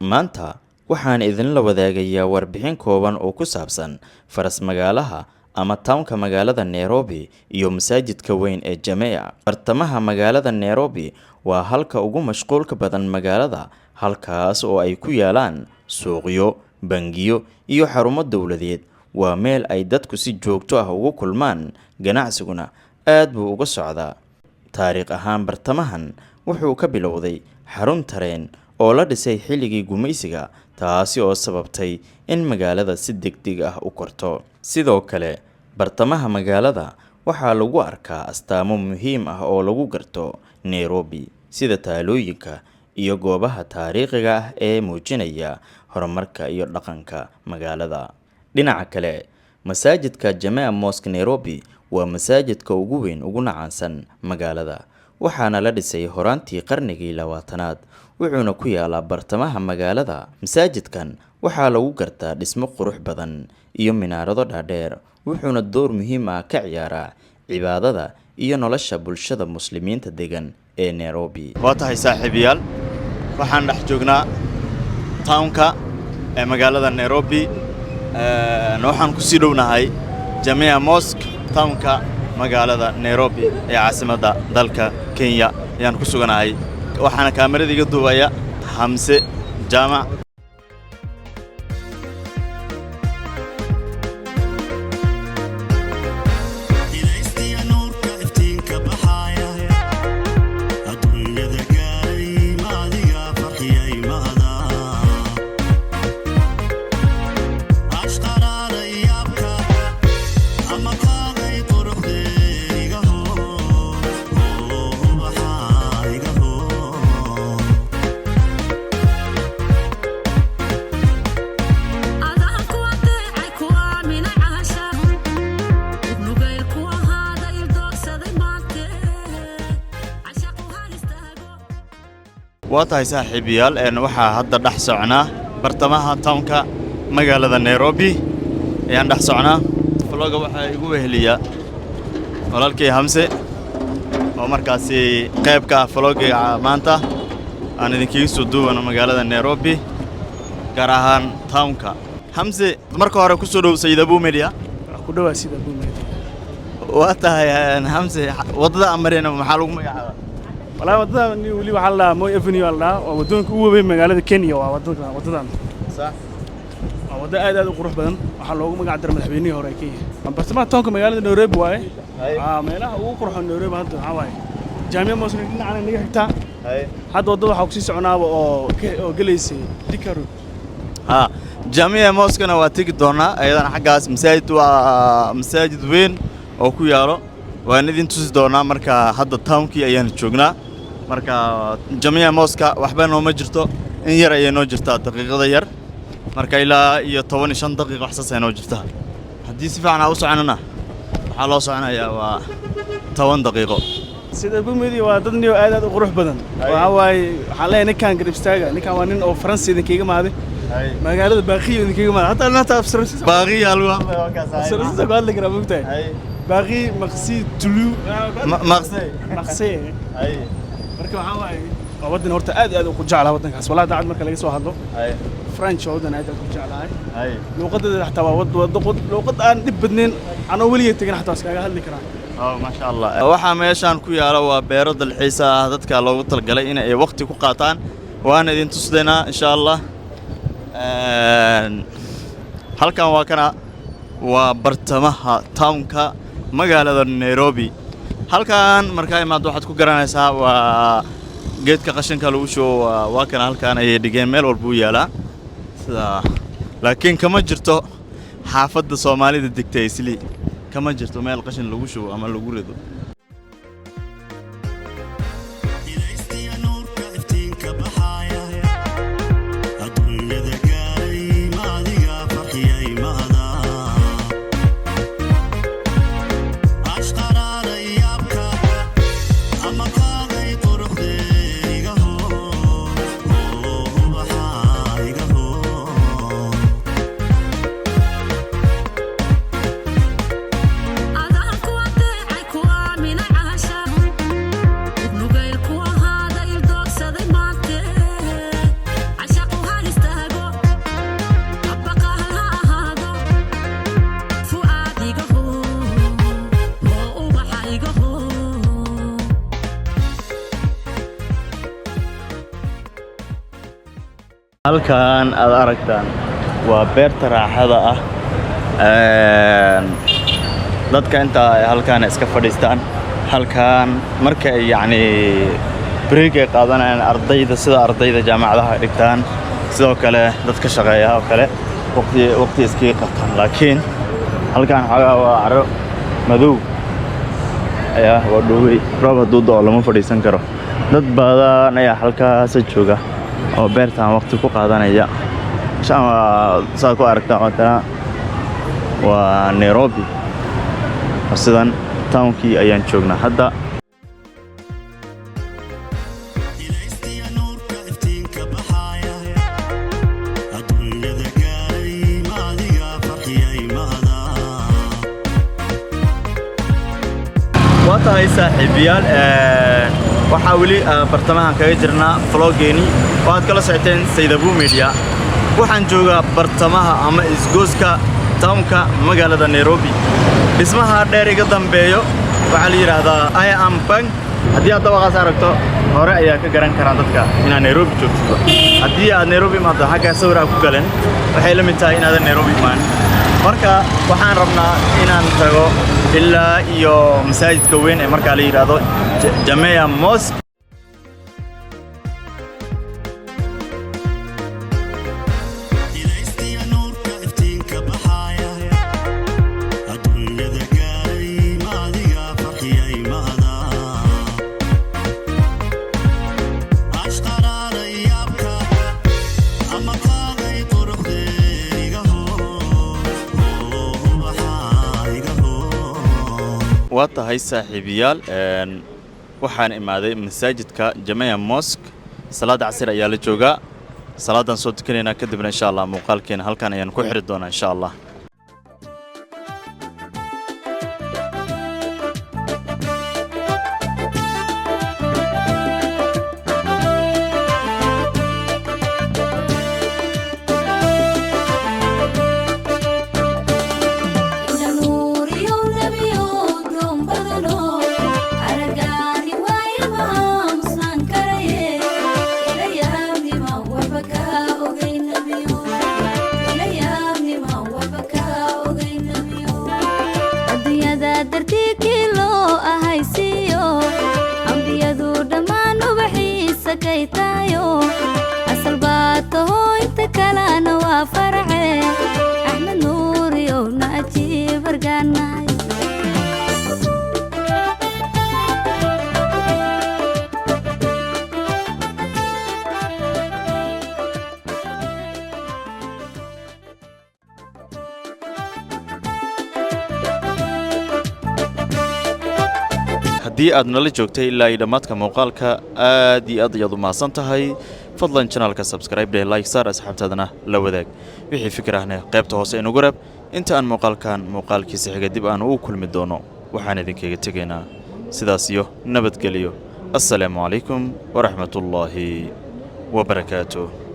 Maanta waxaan idinla wadaagayaa warbixin kooban oo ku saabsan faras magaalaha ama townka magaalada Nairobi iyo masaajidka weyn ee Jamia. Bartamaha magaalada Nairobi waa halka ugu mashquulka badan magaalada, halkaas oo ay ku yaalaan suuqyo, bangiyo iyo xarumo dowladeed. Waa meel ay dadku si joogto ah ugu kulmaan, ganacsiguna aad buu uga socdaa. Taariikh ahaan, bartamahan wuxuu ka bilowday xarun tareen oo la dhisay xilligii gumaysiga, taasi oo sababtay in magaalada si degdeg ah u korto. Sidoo kale, bartamaha magaalada waxaa lagu arkaa astaamo muhiim ah oo lagu garto Nairobi, sida taalooyinka iyo goobaha taariikhiga ah ee muujinaya horumarka iyo dhaqanka magaalada. Dhinaca kale, masaajidka Jamia Mosque Nairobi waa masaajidka ugu weyn uguna caansan magaalada, waxaana la dhisay horaantii qarnigii 20aad, wuxuuna ku yaalaa bartamaha magaalada. Masaajidkan waxaa lagu gartaa dhismo qurux badan iyo minaarado dhaadheer, wuxuuna door muhiim ah ka ciyaaraa cibaadada iyo nolosha bulshada Muslimiinta degan ee Nairobi. Waa tahay saaxiibayaal, waxaan dhex joognaa townka ee magaalada Nairobi. Waxaan ku sii dhownahay Jamia Mosque. Townka magaalada Nairobi ee caasimadda dalka Kenya ayaan ku suganahay, waxaana kaamirada iga duubaya Xamse Jaamac. Ilaystiya nuurka iftiinka baxaaya adduunyada gaaray maadiga farxiyay mahada ashqaraaray yaabka ama kaaday quruxdee iga hoo ubaxa iga hoo. Adaan ku adeecay, ku aaminay caasha nugayl ku ahaaday, doorsaday maante cashaqu ha istaago. Waa tahay saaxiibayaal, waxaa hadda dhex socnaa bartamaha townka magaalada Nairobi ayaan dhex socnaa. Vlogga waxaa igu weheliya walaalkay Xamse oo markaasi qayb ka ah vlogga maanta aan idinkaga soo duubano magaalada Nairobi, gaar ahaan townka. Xamse, marka hore ku soo dhow Sayid Abuu Media. Waa ku dhawaa sida Buumeed. Waa tahay Xamse, waddada aan marayna maxaa lagu magacaabaa? Walaa waddada ni weli waxaa la dhahaa Moi Avenue aa la dhahaa. Waa waddooyinka ugu waaweyn magaalada Kenya. Waa waddadan waa waddo aad aad u qurux badan. Waxaa loogu magac daray madaxweynihii hore ee Kenya. Waa bartamaha townka magaalada Nairobi waaye. Meelaha ugu qurxoon Nairobi hadda waxaa waaye Jamia Mosque dhinacana naga xigtaa. Hadda waddada waxaa kusii soconaaba oo gelaysay Thika Road. Ha, Jamia Mosquena waa tegi doonaa ayadana. Xaggaas masaajid waa masaajid weyn oo ku yaalo, waan idin tusi doonaa. Marka hadda townkii ayaan joognaa. Marka Jamia Mosqueka waxba nooma jirto, in yar ayay noo jirtaa, daqiiqada yar. Marka ilaa iyo 15 daqiiqo wax saas ay noo jirtaa. Haddii si fiican aan u soconana, waxaa loo soconayaa waa 10 daqiiqo. Sida Buumeedi waa dad niyo aad aad u qurux badan. Waxaa waaye waxaan leeyahay ninkaan garab istaaga. Ninkaan waa nin oo Faransi idinkaga maaday, magaalada Baaqiyo idinkaga maaday, hataa Faransiis. Baaqiya lagu hadlaya waa kaas. Faransiis ku hadli karaa, mogtahay? Baqi maqsi tulu. Maqsay. Maqsi. Marka waxaa waaye waa waddan horta aad aad u jeclahay waddankaas. Wallahi daacad marka laga soo hadlo, French waa waddan aad aad u jeclahay. Luuqadeeda xataa waa luuqad aan dhib badnayn, anoo weligay tegin xataa iskaga hadli karaa. Oh, maasha Allah. Waxaa meeshaan ku yaala waa beero dalxiis ah, dadka loogu talagalay in ay waqti ku qaataan. Waana idin tusdaynaa insha Allah. Halkan waa kana, waa bartamaha townka magaalada Nairobi. Halkan markaa imaad waxaad ku garanaysaa waa geedka qashinka lagu shubo. Waa kana, halkan ayay dhigeen, meel walba u yaalaa sida, laakiin kama jirto xaafadda Soomaalida degta Islii, kama jirto meel qashin lagu shubo ama lagu rido. Ilaystiya nuurka iftiinka baxaaya adduunyada gaaray maadiga farxiyay mahada ashqaraaray yaabka ama kaaday quruxdee iga hoo ubaxa iga hoo. Adaan ku adeecay, ku aaminay. Halkan aad aragtaan waa beerta raaxada ah. Dadka inta ay halkaan iska fadhiistaan halkaan marka ay yacni break ay qaadanayaan, ardayda, sida ardayda jaamacadaha ay dhigtaan, sidoo kale dadka shaqeeya oo kale, waqti iskaga qabtaan. Laakiin halkaan xoogaa waa caro madow ayaa, waa dhoobey. Roob hadduu da'o lama fadhiisan karo. Dad badan ayaa halkaasa jooga oo beertan waqti ku qaadanaya. Shaan waa saad ku aragtaan waatana waa Nairobi. Waa sidan, townkii ayaan joognaa hadda. Ilaystiya nuurka iftiinka baxaaya adduunyada gaaray, maadiga farxiyay mahadaa. Waa tahay saaxiibayaal, waxaa weli bartamahan kaga jirnaa vloggeeni oo aad kala socoteen Saydabu Media. Waxaan joogaa bartamaha ama isgooska townka magaalada Nairobi. Dhismaha dheer iga dambeeyo waxaa la yidhaahdaa I am Bank. Haddii aad dabaqaas aragto, hore ayaa ka garan karaan dadka inaad Nairobi joogto. Haddii aad Nairobi imaado, xaggaa sawir aa ku galan, waxay la mid tahay inaadan Nairobi imaan. Marka waxaan rabnaa inaan tago ilaa iyo masaajidka weyn ee markaa la yidhaahdo Jamia Mosque. Ilaystiya nuurka iftiinka baxaaya adduunyada gaaray, maadiga farxiyay mahadaa. Ashqaraaray yaabka ama kaaday quruxdee, iga hoo ubaxa, iga hoo. Waa tahay saaxiibayaal, waxaan imaaday masaajidka Jamia Mosque. Salaadda casir ayaa la joogaa, salaadaan soo tukanaynaa, kadibna insha Allah muuqaalkeena halkan ayaan ku xiri doonaa insha Allah. Nuuriyo nebiyo doon badano aragaani waayama aamusnaan karaye, ilayaabnima waxba kaa ogay nebiyo, ilayaabnima waxba kaa ogay nebiyo. Adduunyada dartiikii loo ahaysiiyo, ambiyadu dhammaan ubaxiisa kay tahayo, asal baa taho, inta kalena waa farace. Axmed Nuuriyow na ajiib argaanahay. Haddii aad nala joogtay ilaa iyo dhammaadka muuqaalka, aad iyo aad ayaad u mahadsan tahay. Fadlan channelka subscribe dheh, like saar, asxaabtaadana la wadaag. Wixii fikir ahna qaybta hoose inugu reeb. Inta aan muuqaalkan muuqaalkiisa xiga dib aan ugu kulmi doono, waxaan idinkaga tegaynaa sidaas iyo nabadgelyo. Assalaamu calaykum waraxmatullaahi wabarakaatuh.